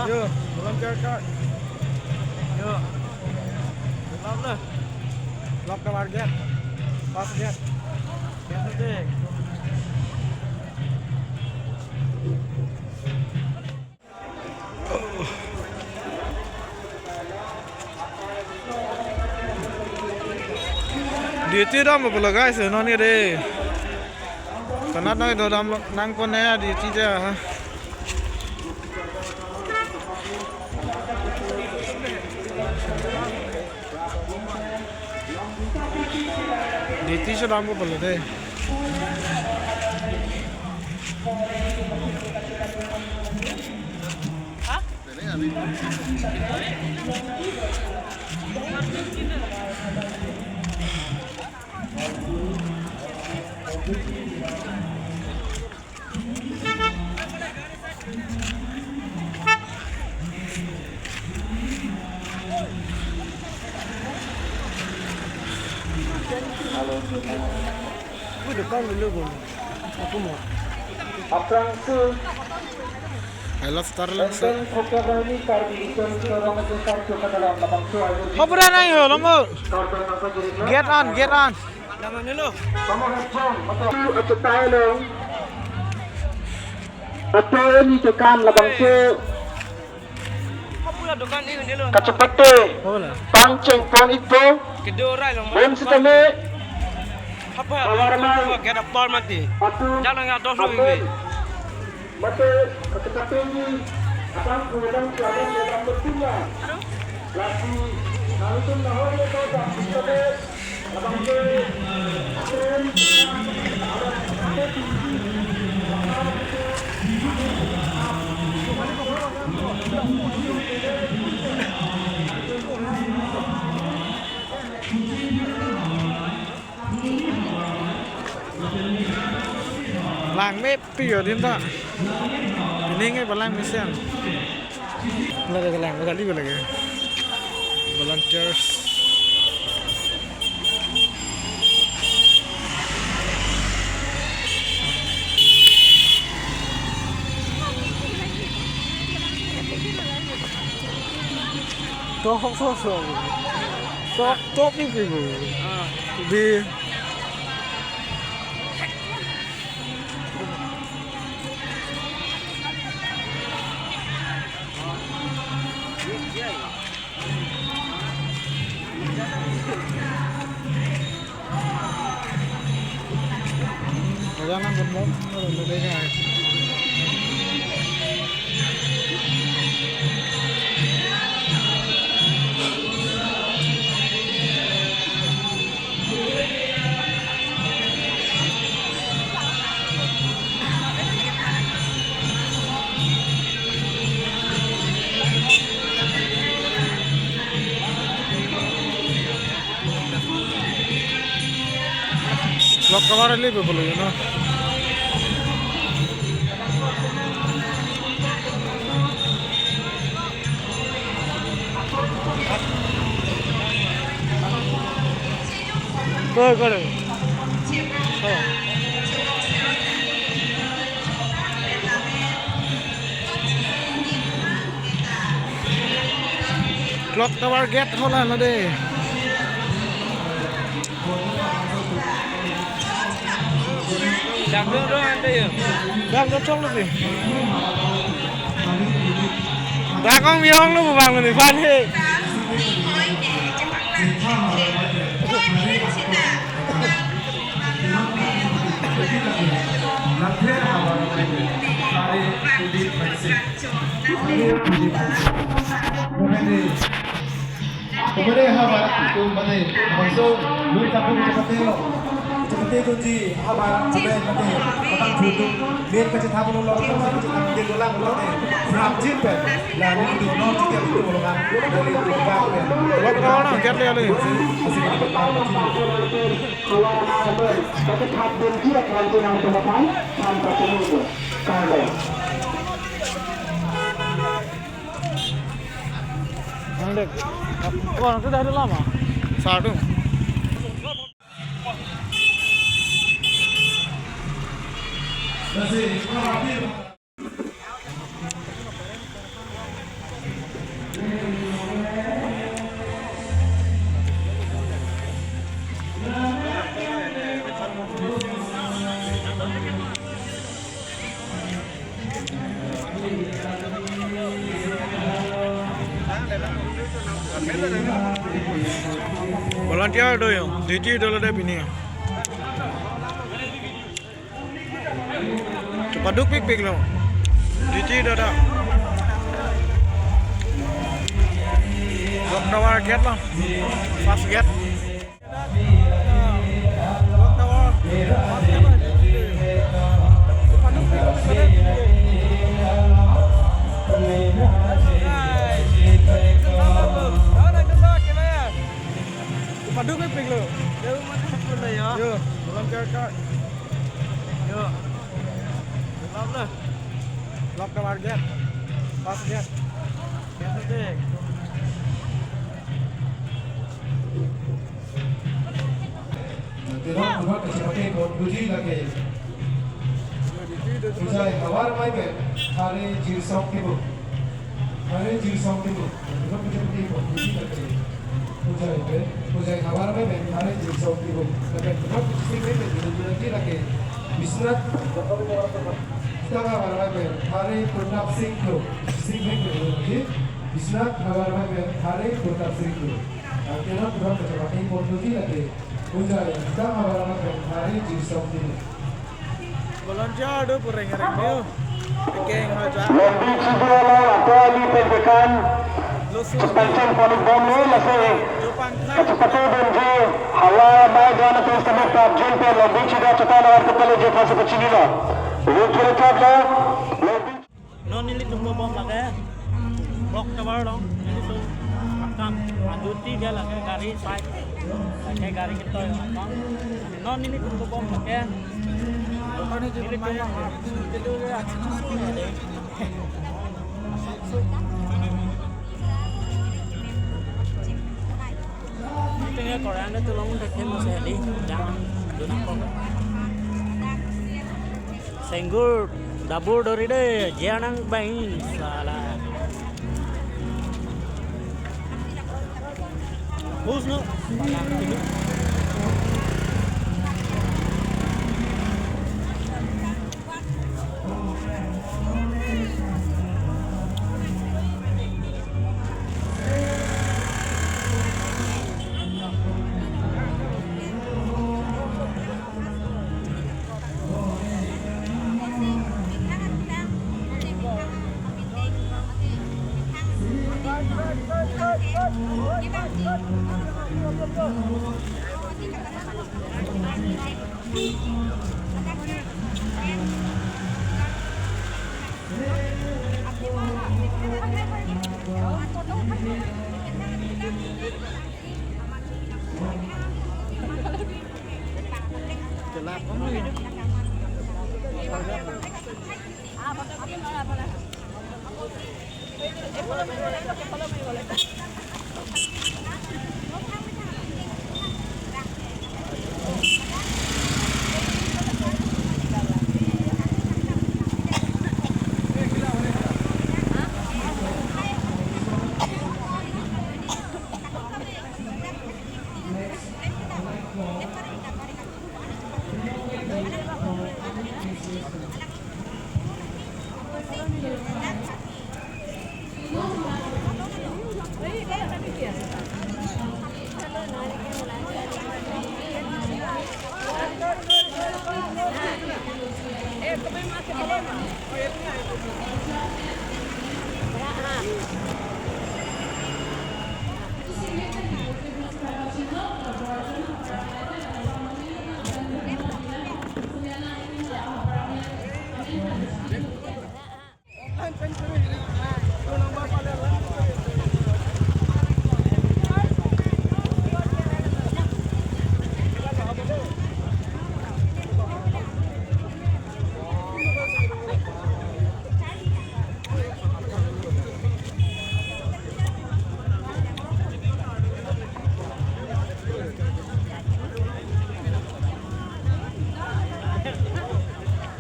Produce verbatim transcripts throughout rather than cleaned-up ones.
Yo, volunteer card. Yo. Lock na. Lock the gate. Pass gate. Gate. Duty dampo pulo guys, non ke de. Konat nangdodam nangpo ne duty ta. Duty si dampo pulo de. Aphrangsi I love Starlink, sir. Enten Thokja Bahini Karbi Eastern Sorong Aje Kartu Kadalam labangso ayo. Hopra nang ho, lomo. Korban Bangsa Jirikla. Get on, get on. Somo Hepjong, mata. Achetai long. Atai ni tekan labangso. Hopra dokan ini lo. Kachepate. Hopra. Pangcheng pon ipo. Kedo rai long. Bom sitame. Hopra. Hopra. Get a par mati. Atu. Jalan ya dos lo. Atu. Ini. Mate, kata-kata ini, abang kurang pelajar dalam bertindak. Lagi, lalu tu nahor le kau dah, kita deh, abang ke, Langmepik yo adim ta. Pining ke palang mesen. Lagi, lagi, lagi, lagi. Volunteers. Tok, tok, tok, tok. Tok, tok ni pi bu. Ah. Di. Jangan gemuk, lele, guys. Lok kabar ali bebolo, you know. Go, go. Go. Clock Tower gate hola lo de. Dak do do ante yo. Dak do chok lo de. Dak kong mi hong lo bang lo ni fan he. Kemudian habar itu mate, langsung lu kapung cepat lo. Cepat itu di habar, apa mate, petang tutup. Biar kecil habar lo, kecil habar dia dolang mate. Siap jin pe. Lah ini itu no, setiap itu lo kan. Dari itu kan. Lo kenal orang, kat lihat ni. Masih kita petang. Ang dek. Ko, ang sudah ada lama. Satu. Volunteer do yo, duty dolo de pini. Chepaduk pikpik lo. Duty do ta. Clock tower gate lo. First gate. Chepaduk pikpik lo. Yo, volunteer card. Yo. Love na. Clock tower gate. First gate. Gate na. Tenok tenok kachepate pon duty lake. Pujai havar mai pen hari jirsok tibu. Hari jirsok tibu. Tenok kachepate pon duty lake. Pujai pen, pujai havar mai pen hari jirsok tibu. Lapen tenok kachepate pon duty lake. Biswanath. Tang havar mai pen hari Pratap Singh Kro. Singh Kro. Biswanath havar mai pen hari Pratap Singh Kro. Angkena pura kacamati pon duty lake. Pujai, kita habar amat hari jirsok tibu. Volunteer do pura ngereng niu. Pekeng haja. Lombi chidi ala atau ali pen pekan. Losu. Suspension polik bom lo lase. Jopang thang. Kachepate bomji. Havar mai dua na terus temek prapjin pen lombi chidi chatan awar kepala je khas pachini lo. Rukir kap lo. Lombi. Non nelitum kebom lake clock tower along, nelitum akam aduti dia lake gari side, lake gari ketoi akam. Non nelitum kebom lake, nelitum tinggal Korean itu long dekat masih di, jangan guna kok. Senggur, dabur dori de, jianang bain, sala. Bus no.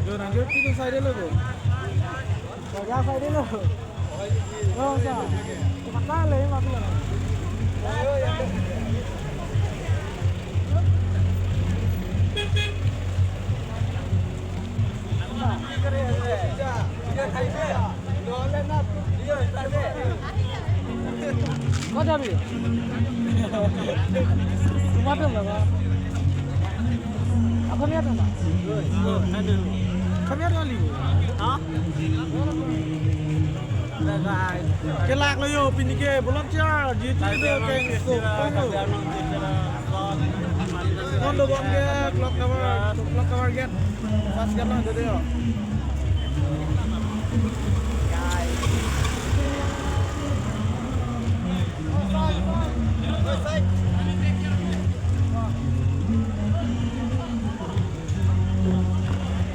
Lo, nanti itu side lo, Bu. Raja side lo. Lo, sa. Cepat kali, mati lo. ক'ত যাবি? তোমাৰতো লগা। অসমীয়াত না? অসমীয়াত না লিখো। হা? Kelak lo yo, pini ke volunteer, G T B keng so. Non dobom ke clock tower, clock tower gate. Pas gate lang dede yo.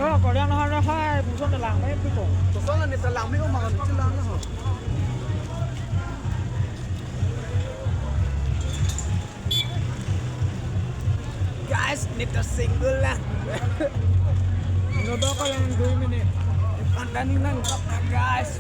Oh, Korean har hai, puson lang me piko. Puson lang ni ta lang me o ma ni lang ho. Guys, neta single lang. Nodok ko lang dui minit. Pandani nang kap na, guys.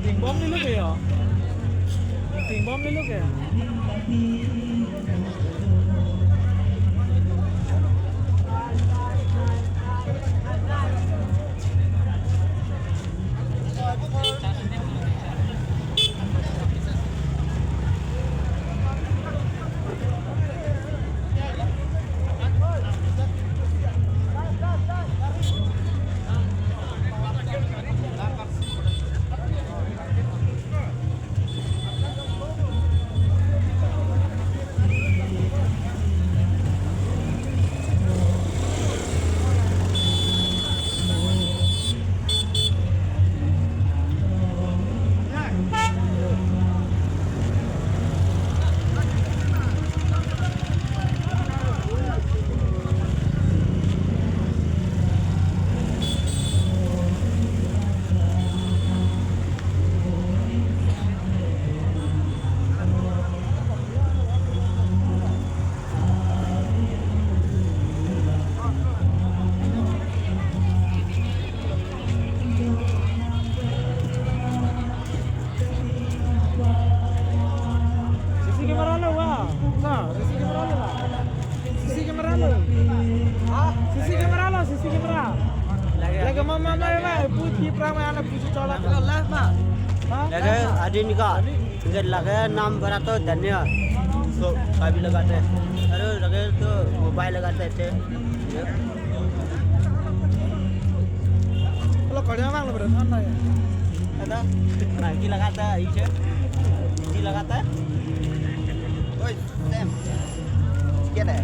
Tingbom ni lo ke yo. Tingbom ni lo ke. C C camera lo wa. Na, C C camera lo wa. C C camera lo. Ah, C C camera lo, C C camera. Lagi, lagi mama mama mama, put ki prama ana put chola. Lah, ma. Ha? Lagi adin ka. Enggak lagi enam beratus dan ya. So, kami lagi ada. Aduh, lagi tu mobile lagi ada, cek. Ya. Kalau kau dia mang lo berapa ya? Ada. Nah, gila kata, iya. Gila kata. Oi, Sam. Sekian ya.